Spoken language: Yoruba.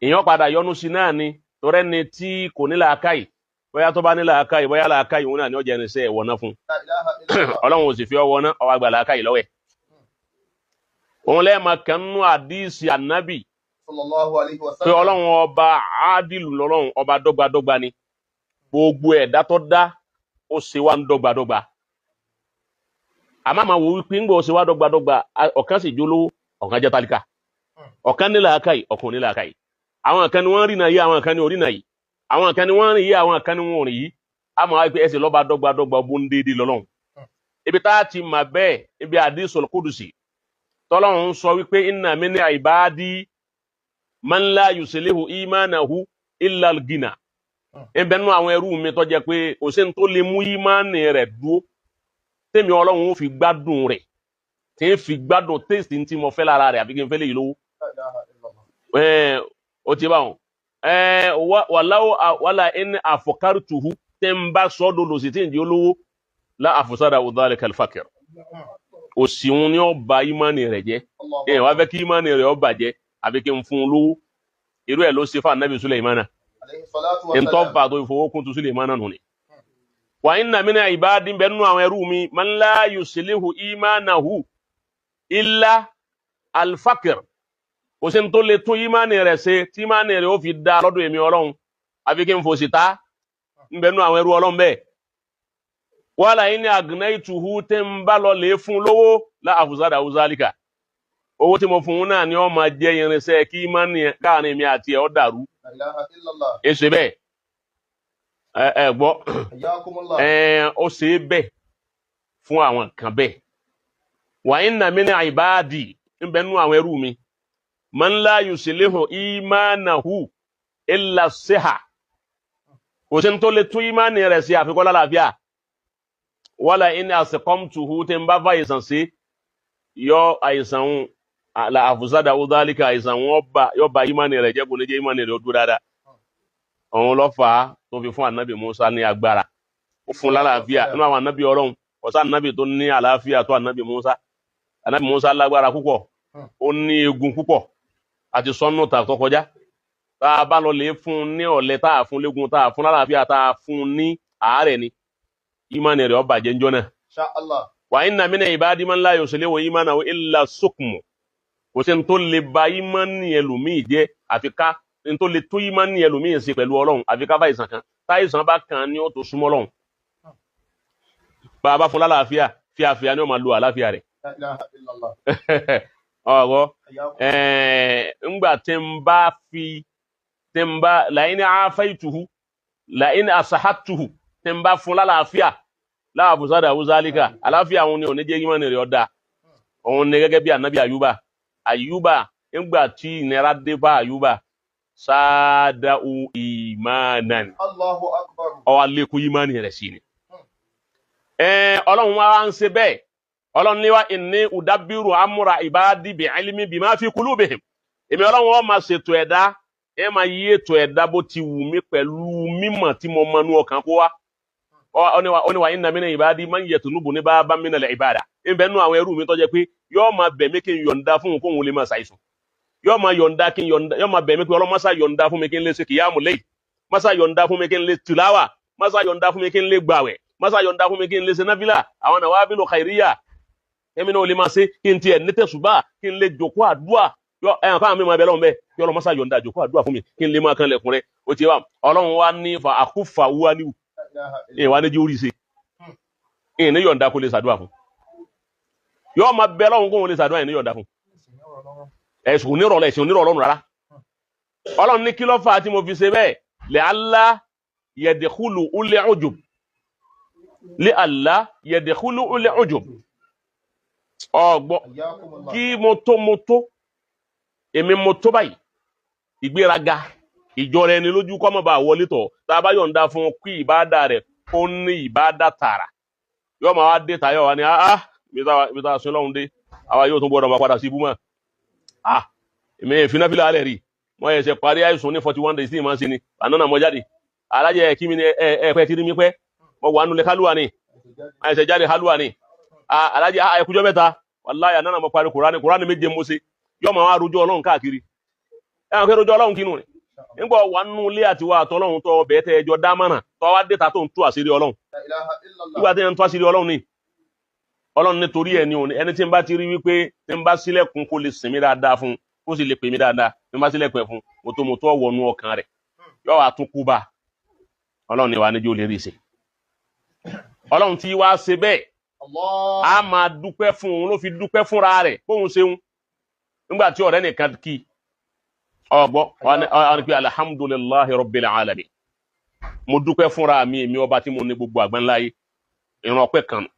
Èèyàn padà yọnu sí náà ni, torẹ́ ni tí kò ní làákàyè, bóyá tó bá ní làákàyè, bóyá làákàyè òun náà ni ó jẹ́ irinṣẹ́ ẹ̀wọ̀n náà fún un. Ọlọ́run ò sì fi ọwọ́ náà, ọwọ́ àgbà làákàyè lọ́wọ́ ẹ̀. Òun lẹ́ẹ̀ma kan nú àdíìsì ànábì pé Ọlọ́run ọba àádìlù lọ́lọ́run, ọba dọ́gbadọ́gba ni. Gbogbo ẹ̀dá tó dá ó ṣe wá ń dọ́gbadọ́gba. Àmọ́ àmọ́ wò wípé ńgbà ó ṣe wá dọ́gbadọ́gba, ọ̀kan sì jólówó, ọ̀kan jẹ́ tálíkà, ọ̀kan ní làákàyè, ọ̀kan ní làákàyè. Àwọn kan ni wọ́n rìnà yìí, àwọn kan ni ò rìnà yìí, àwọn kan ni wọ́n rìn yìí, àwọn kan ni wọ́n rìn yìí. Àmọ́ wá pé ẹsẹ̀ lọ́ba dọ́gbadọ́gba bó ń déédéé lọ́lọ́run. Ibi tá a ti mà bẹ́ẹ̀, ibi àdísọ̀l kúdùsì tọ́lọ́run ń sọ wípé inna min ibadi man la yuslihu imanahu illa al-gina. Ibẹ̀ nú àwọn ẹrú mi tó jẹ́ pé kò sí ní tó lè mú ìmánì rẹ̀ dúró tèmi Ọlọ́run ó fi gbádùn rẹ̀, tí ń fi gbádùn téèsì tí mo fẹ́ lára rẹ̀, àfi kí n fẹ́ lè yìí lówó. Ó ti bá wọn. Wàlá ẹni àfọkárùtùhù tẹ́ ń bá sọ́dọ̀ lòsì tí ń di olówó lá àfọ̀sádà udhalika al-fakir. Òsì òun ni ó ba ìmánì rẹ̀ jẹ́. Ẹ wá fẹ́ kí ìmánì rẹ̀ ó bàjẹ́ àfi kí n fún un lówó. Irú ẹ̀ ló ṣe fún Anabi Sulaimana. Ntọ́ fà tó ìfowókun tó Sulaimana nù ni. Wa inna min ibadi bẹ́ẹ̀ nínú àwọn ẹrú mi man la yuslihu imanahu illa al-fakir. Kò sí ní tó lè tún ìmánì rẹ̀ ṣe tí ìmánì rẹ̀ ó fi da lọ́dọ̀ èmi Ọlọ́run àfi kí n fòsì ta ń bẹ nínú àwọn ẹrú Ọlọ́run bẹ́ẹ̀. Wàhálà yìí ní aghnaytuhu tẹ́ ń bá lọ lè fún lówó la àfùsádà wúzálíkà. Owó tí mo fún un náà ni ó máa jẹ́ irinṣẹ́ kí ìmánì káàrin mi àti ẹ̀ ọ́ dàrú. Èsè bẹ́ẹ̀ ẹ gbọ́, ó ṣe é bẹ́ẹ̀ fún àwọn kan bẹ́ẹ̀. Wa inna min ibadi ń bẹ nínú àwọn ẹrú mi man la yuslihu imanahu illa siha. Kò sí ní tó lè tún ìmánì rẹ̀ sí àfikún lálàáfíà. Wala in asqamtuhu tí ń bá fa àìsàn sí yọ àìsàn ń la àfùsádà udhalika, àìsàn wọn yọ ba ìmánì rẹ̀ jẹ́, kò ní jẹ́ ìmánì rẹ̀ ó dúró dáadáa. Òun ló fà á tó fi fún anabi Musa ní agbára, ó fún lálàáfíà. Nínú àwọn anabi Ọlọ́run, ọ̀sán anabi tó ní àlàáfíà tó anabi Musa. Anabi Musa lágbára púpọ̀, ó ní egun púpọ̀, àti sọ́nù tà tó kọjá. Tá a bá lọ lè fún un ní ọ̀lẹ, tá a fún légun, tá a fún lálàáfíà, tá a fún un ní àárẹ̀ ni, ìmánì rẹ̀ ó bàjẹ́ ńjọ́ náà. Wa inna min ibadi man la yuslihu imanahu illa sukmu. Kò sí ní tó lè ba ìmánì ẹlòmíì jẹ́ àfi ká ní tó lè tó ìmánì ẹlòmíì ṣe pẹ̀lú Ọlọ́run àfi ká fàìsàn kan. Táìsàn bá kan ni ó tó súnmọ́ Ọlọ́run. Bá a bá fún lálàáfíà, fíafíà ni ó máa lo àlàáfíà rẹ̀. Ọ̀rọ̀ ńgbà tí ń bá fi tí ń bá la'in afaituhu la'in asahatuhu tí ń bá fún lálàáfíà láàbùsádà wúzálíkà, àlàáfíà òun ni ò ní jẹ́ ìmánì rẹ̀ ọ̀dà. Òun ni gẹ́gẹ́ bí ànábì Àyúbà. Àyúbà ńgbà tí ìnira dé bá Àyúbà, sáádàú ìmánan. Allahu akbar. Ó wá lékún ìmánì rẹ̀ sí ni. Ọlọ́run wa ń ṣe bẹ́ẹ̀. Ọlọ́run ní wa inni udabbiru amra ibadi bi ilmi bima fi qulubihim. Èmi Ọlọ́run ó máa ṣètò ẹ̀dá, ẹ máa yí ètò ẹ̀dá bó ti wù mí pẹ̀lú mímọ̀ tí mo mọ inú ọkàn kó wá. Ó ní wa inna min ibadi man yatlubuni baban minal ibada. Ń bẹ nú àwọn ẹrú mi tó jẹ́ pé yóò máa bẹ̀ mí kí n yọ̀ǹda fún un kóun lè máa ṣàìsùn. Yóò máa yọ̀ǹda kí n yọ̀ǹda, yóò máa bẹ̀ mí pé Ọlọ́run máṣá yọ̀ǹda fún mi kí n lè ṣe kìyàmù lẹ́yìn, máṣá yọ̀ǹda fún mi kí n lè tìláwà, máṣá yọ̀ǹda fún mi kí n lè gbàwẹ̀, máṣá yọ̀ǹda fún mi kí n lè ṣe náfìlà, àwọn nàwáfílù khairiyya èmi náà ò lè máa ṣe kí n tiẹ̀ ní tẹ̀sùbá kí n lè jòkó àdúà. Yọ ẹ̀hàn fáwọn mi máa bẹ lọ́wọ́ bẹ́ẹ̀ kí Ọlọ́run máṣá yọ̀ǹda jòkó àdúà fún mi kí n lè máa kan lẹ̀kùn rẹ̀. Ó ti wá Ọlọ́run wá ní fa àkúfà wúwa níwù ìwà ní jí orí ṣe ìyìn ní yọ̀ǹda kó lè ṣàdúà fún. Yọ máa bẹ lọ́wọ́ kó lè ṣàdúà, ìyìn ní yọ̀ǹda fún. Ẹ̀sùn onírọ̀lẹ́, ẹ̀sùn onírọ̀lọ́run rárá. Ọlọ́run ní kí ló fà á tí mo fi ṣe bẹ́ẹ̀? Lè Allah yadkhulu ul ujub. Lè Allah yadkhulu ul ujub. Ọgbọ́ kí mo tó èmi mo tó báyìí, ìgbéraga ìjọra ẹni lójú kọ́ mọ̀ bá wọlé tọ̀. Tá a bá yọ̀ǹda fún un kí ìbáàdà rẹ̀ kó ní ìbáàdà tààrà, yóò máa wá dé tayọ̀ wá ní ibi tá a sin lọ́hùn dé, àwa yóò tún gbọ́dọ̀ máa padà sí ibú mọ́. Èmi ìfináfílà alẹ́ rí wọ́n yẹ ṣe parí àìsùn ní 41 days tí ì máa ń ṣe ni àná náà mo jáde. Alájẹ kí mi ni ẹ pẹ́ tí rí mi pẹ́, mo wà nulẹ̀ kálúwà ni, àìsẹ̀ jáde kálúwà ni. Alájẹ ẹkújọ́ mẹ́ta, wàláyà àná náà mo parí Kùránì, Kùránì méje mo ṣe. Yóò máa wá rojọ́ Ọlọ́run káàkiri. Ẹ hàn pé rojọ́ Ọlọ́run kínú ni. Nígbà wà nínú ilé àti wà àtọ́lọ́hún tó ọbẹ̀ tẹ ẹjọ́ dámọ̀ràn tó wá déta tó ń tú àṣírí Ọlọ́run. La ilaha illallah. Nígbà tí yẹn ń tú àṣírí Ọlọ́run ni Ọlọ́run nítorí ẹ̀ ní òní ẹni tí ń bá ti rí wípé tí ń bá sílẹ̀kùn kó lè sìn mí dáadáa fún kó sì lè pè mí dáadáa, tí ń bá sílẹ̀kùn ẹ̀ fún mọ́tòmọ́tò wọnú ọkàn rẹ̀ yóò wá tún kú bá Ọlọ́run ní wàá níjó lè rí ṣe. Ọlọ́run tí wàá ṣe bẹ́ẹ̀ Allah. a máa dúpẹ́ fún òun ló fi dúpẹ́ fúnra rẹ̀ kóun ṣeun nígbà tí ọ̀rẹ́ nìkan kí ọgbọ́ wọn ni pé alhamdulillahi rabbil alamin, mo dúpẹ́ fúnra mi, èmi ọba tí mo ní gbogbo àgbáńláyé, ìran ọpẹ́ kan nù.